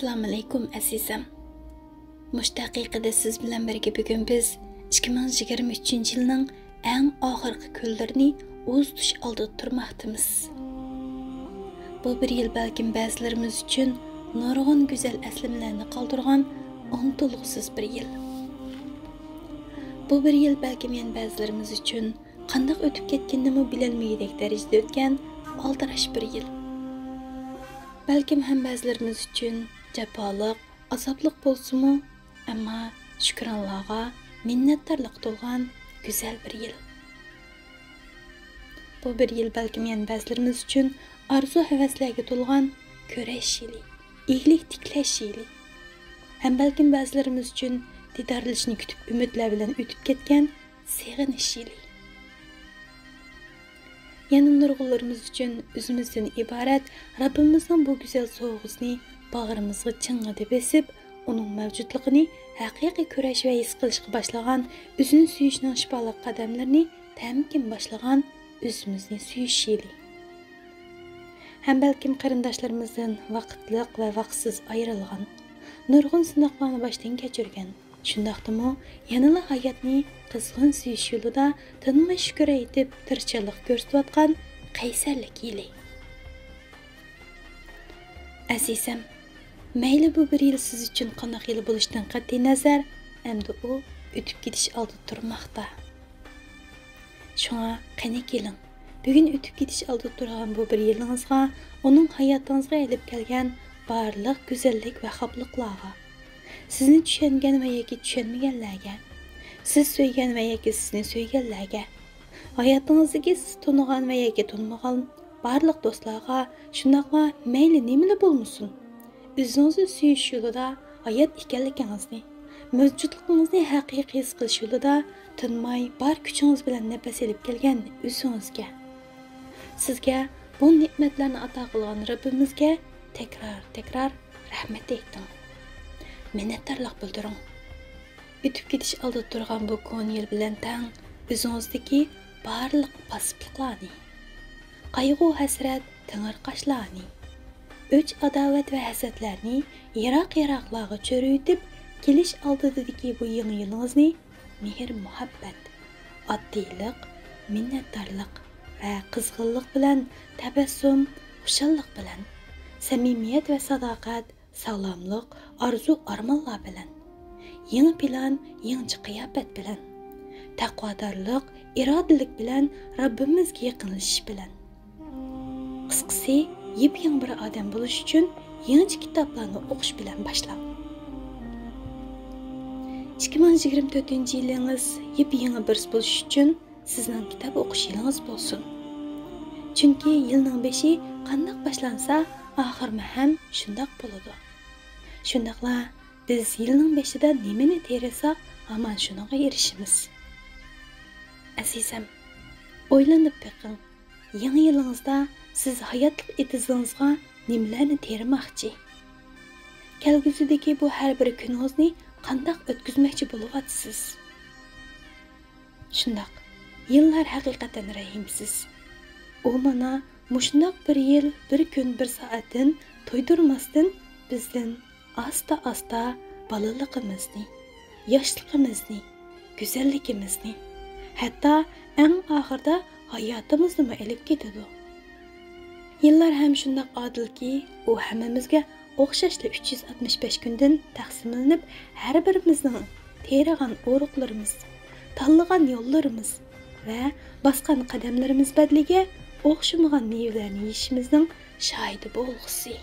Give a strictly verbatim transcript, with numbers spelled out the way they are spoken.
ئەسسالامۇئەلەيكۇم ئەزىزىم. مۇشۇ دەقىقىدە سىز بىلەن بىرگە بۈگۈن بىز ئىككى مىڭ يىگىرمە ئۈچىنچى يىلنىڭ ئەڭ ئاخىرقى كۈنلىرىنى ئۇزىتىش ئالدىدا تۇرماقتىمىز. بۇ بىر يىل بەلكىم بەزىلىرىمىز ئۈچۈن نۇرغۇن گۈزەل ئەسلىمىلەرنى قالدۇرغان ئۇنتۇلغۇسىز بىر يىل. بۇ بىر يىل بەلكىم يەنە بەزىلىرىمىز ئۈچۈن قانداق ئۆتۈپ كەتكىنىنىمۇ بىلەلمىگۈدەك دەرىجىدە ئۆتكەن ئالدىراش بىر يىل. بەلكىم ھەم بەزىلىرىمىز ئۈچۈن جاپالىق، ئازابلىق بولسىمۇ، ئەمما شۈكرانلارغا، مىننەتدارلىققا تولغان گۈزەل بىر يىل. بۇ بىر يىل بەلكىم يەنە بەزىلىرىمىز ئۈچۈن ئارزۇ-ھەۋەسلەرگە تولغان كۈرەش يىلى، ئىگىلىك تىكلەش يىلى. ھەم بەلكىم بەزىلىرىمىز ئۈچۈن دىدارلىشىشنى كۈتۈپ ئۈمىدلەر بىلەن ئۆتۈپ كەتكەن سېغىنىش يىلى. يەنە نۇرغۇنلىرىمىز ئۈچۈن ئۆزىمىزدىن ئىبارەت رەببىمىزنىڭ بۇ گۈزەل سوۋغىسىنى باغرىمىزغا چىڭڭىدە بېسىپ، ئۇنىڭ مەۋجۇتلۇقىنى ھەقىقىي كۆرۈش ۋە ھېس قىلىشقا باشلىغان، ئۆزىنى سۆيۈشنىڭ شىپالىق قەدەملىرىنى تەمكىن باشلىغان ئۆزىمىزنى سۆيۈش يىلى. ھەم بەلكىم قېرىنداشلىرىمىزدىن ۋاقىتلىق ۋە ۋاقىتسىز ئايرىلغان، نۇرغۇن سىناقلارنى باشتىن كەچۈرگەن، شۇنداقتىمۇ يەنىلا ھاياتنى قىزغىن سۆيۈش يولىدا تىنماي شۈكۈر ئېيتىپ، تىرىشچانلىق كۆرسىتىۋاتقان قەيسەرلىك يىلى. ئەزىزىم، مەيلى بۇ بىر يىل سىز ئۈچۈن قانداق يىل بولۇشىدىن قەتئىينەزەر، ئەمدى ئۇ ئۆتۈپ كېتىش ئالدىدا تۇرماقتا. شۇڭا قېنى كېلىڭ، بۈگۈن ئۆتۈپ كېتىش ئالدىدا تۇرغان بۇ بىر يىلىڭىزغا، ئۇنىڭ ھاياتىڭىزغا ئېلىپ كەلگەن بارلىق گۈزەللىك ۋە خاپلىقلارغا، سىزنى چۈشەنگەن ۋە ياكى چۈشەنمىگەنلەرگە، سىز سۆيگەن ۋە ياكى سىزنى سۆيگەنلەرگە، ھاياتىڭىزدىكى سىز تونۇغان ۋە ياكى تونۇمىغان بارلىق دوستلارغا، شۇنداقلا مەيلى نېمىلا بولمىسۇن، ئۆزىڭىزنى سۆيۈش يولىدا ھايات ئىكەنلىكىڭىزنى، مەۋجۇتلۇقىڭىزنى ھەقىقىي ھېس قىلىش يولىدا تىنماي بار كۈچىڭىز بىلەن نەپەس ئېلىپ كەلگەن ئۆزىڭىزگە، سىزگە بۇ نېمەتلەرنى ئاتا قىلغان رەببىمىزگە تەكرار، تەكرار رەھمەت ئېيتىڭ. مىننەتدارلىق بىلدۈرۈڭ. ئۆتۈپ كېتىش ئالدىدا تۇرغان بۇ كونا يىل بىلەن تەڭ ئۆزىڭىزدىكى بارلىق پاسسىپلىقلارنى، قايغۇ-ھەسرەت، تېڭىرقاشلارنى، ئۆچ-ئاداۋەت ۋە ھەسەتلەرنى يىراق-يىراقلارغا چۆرۈۋېتىپ، كېلىش ئالدىدىكى بۇ يېڭى يىلىڭىزنى مېھىر-مۇھەببەت، ئاددىيلىق، مىننەتدارلىق ۋە قىزغىنلىق بىلەن، تەبەسسۇم، خۇشاللىق بىلەن، سەمىمىيەت ۋە ساداقەت، ساغلاملىق، ئارزۇ-ئارمانلار بىلەن، يېڭى پىلان، يېڭىچە قىياپەت بىلەن، تەقۋادارلىق، ئىرادىلىك بىلەن، رەببىمىزگە يېقىنلىشىش بىلەن. قىسقىسى، يېپيېڭى بىر ئادەم بولۇش ئۈچۈن يېڭىچە كىتابلارنى ئوقۇش بىلەن باشلاڭ. ئىككى مىڭ يىگىرمە تۆتىنچى يىلىڭىز يېپيېڭى بىرسى بولۇش ئۈچۈن سىزنىڭ كىتاب ئوقۇش يىلىڭىز بولسۇن. چۈنكى يىلنىڭ بېشى قانداق باشلانسا، ئاخىرىمۇ ھەم شۇنداق بولىدۇ. شۇنداقلا بىز يىلنىڭ بېشىدا نېمىنى تېرىساق، ھامان شۇنىڭغا ئېرىشىمىز. ئەزىزىم، ئويلىنىپ بېقىڭ، يېڭى يىلىڭىزدا سىز ھاياتلىق ئېتىزىڭىزغا نېمىلەرنى تېرىماقچى؟ كەلگۈسىدىكى بۇ ھەر بىر كۈنىڭىزنى قانداق ئۆتكۈزمەكچى بولۇۋاتىسىز؟ شۇنداق، يىللار ھەقىقەتەن رەھىمسىز. ئۇ مانا مۇشۇنداق بىر يىل، بىر كۈن، بىر سائەتتىن تويدۇرماستىن بىزدىن ئاستا-ئاستا بالىلىقىمىزنى، ياشلىقىمىزنى، گۈزەللىكىمىزنى، ھەتتا ئەڭ ئاخىرىدا ھاياتىمىزنىمۇ ئېلىپ كېتىدۇ. يىللار ھەم شۇنداق ئادىلكى، ئۇ ھەممىمىزگە ئوخشاشلا ئۈچ يۈز ئاتمىش بەش كۈندىن تەقسىملىنىپ، ھەر بىرىمىزنىڭ تېرىغان ئۇرۇقلىرىمىز، تاللىغان يوللىرىمىز ۋە باسقان قەدەملىرىمىز بەدىلىگە ئوخشىمىغان مېۋىلەرنى يېيىشىمىزنىڭ شاھىدى بولغۇسى.